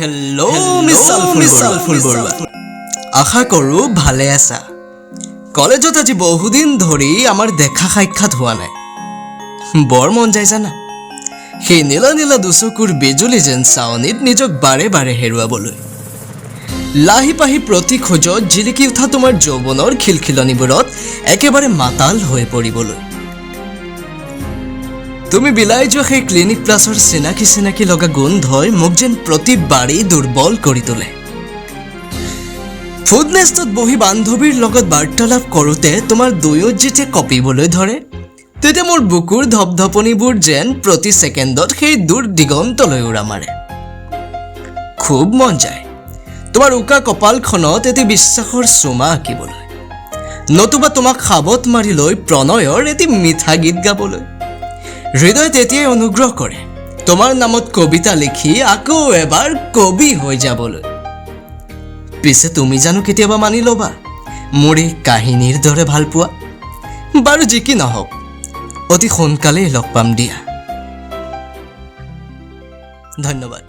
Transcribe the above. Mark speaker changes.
Speaker 1: Hello' misal ফুল বৰুৱা, আশা কৰোঁ ভালে আছা। কলেজত আজি বহুদিন ধৰি আমাৰ দেখা সাক্ষাৎ হোৱা নাই। বৰ মন যায় জানা, সেই নীলা নীলা দুচকুৰ বিজুলী যেন চাৱনিত নিজক বাৰে বাৰে হেৰুৱাবলৈ। লাহি পাহি প্ৰতি খোজত জিলিকি উঠা তোমাৰ যৌৱনৰ খিলখিলনিবোৰত একেবাৰে মাতাল হৈ পৰিবলৈ। তুমি বিলাই যোৱা সেই ক্লিনিক প্লাছৰ চিনাকি চিনাকি লগা গোন্ধই মোক যেন প্ৰতিবাৰেই দুৰ্বল কৰি তোলে। ফুডনেষ্টত বহি বান্ধৱীৰ লগত বাৰ্তালাপ কৰোঁতে তোমাৰ দুয়ো যেতিয়া কঁপিবলৈ ধৰে, তেতিয়া মোৰ বুকুৰ ধপধপনিবোৰ যেন প্ৰতি ছেকেণ্ডত সেই দূৰ দিগন্তলৈ উৰা মাৰে। খুব মন যায় তোমাৰ উকা কপালখনত এটি বিশ্বাসৰ চুমা আঁকিবলৈ, নতুবা তোমাক সাবত মাৰি লৈ প্ৰণয়ৰ এটি মিঠা গীত গাবলৈ। হৃদয় তেতিয়াই অনুগ্ৰহ কৰে তোমাৰ নামত কবিতা লিখি আকৌ এবাৰ কবি হৈ যাবলৈ। পিছে তুমি জানো কেতিয়াবা মানি ল'বা মোৰ এই কাহিনীৰ দৰে ভালপোৱা? বাৰু যি কি নহওক, অতি সোনকালেই লগ পাম দিয়া। ধন্যবাদ।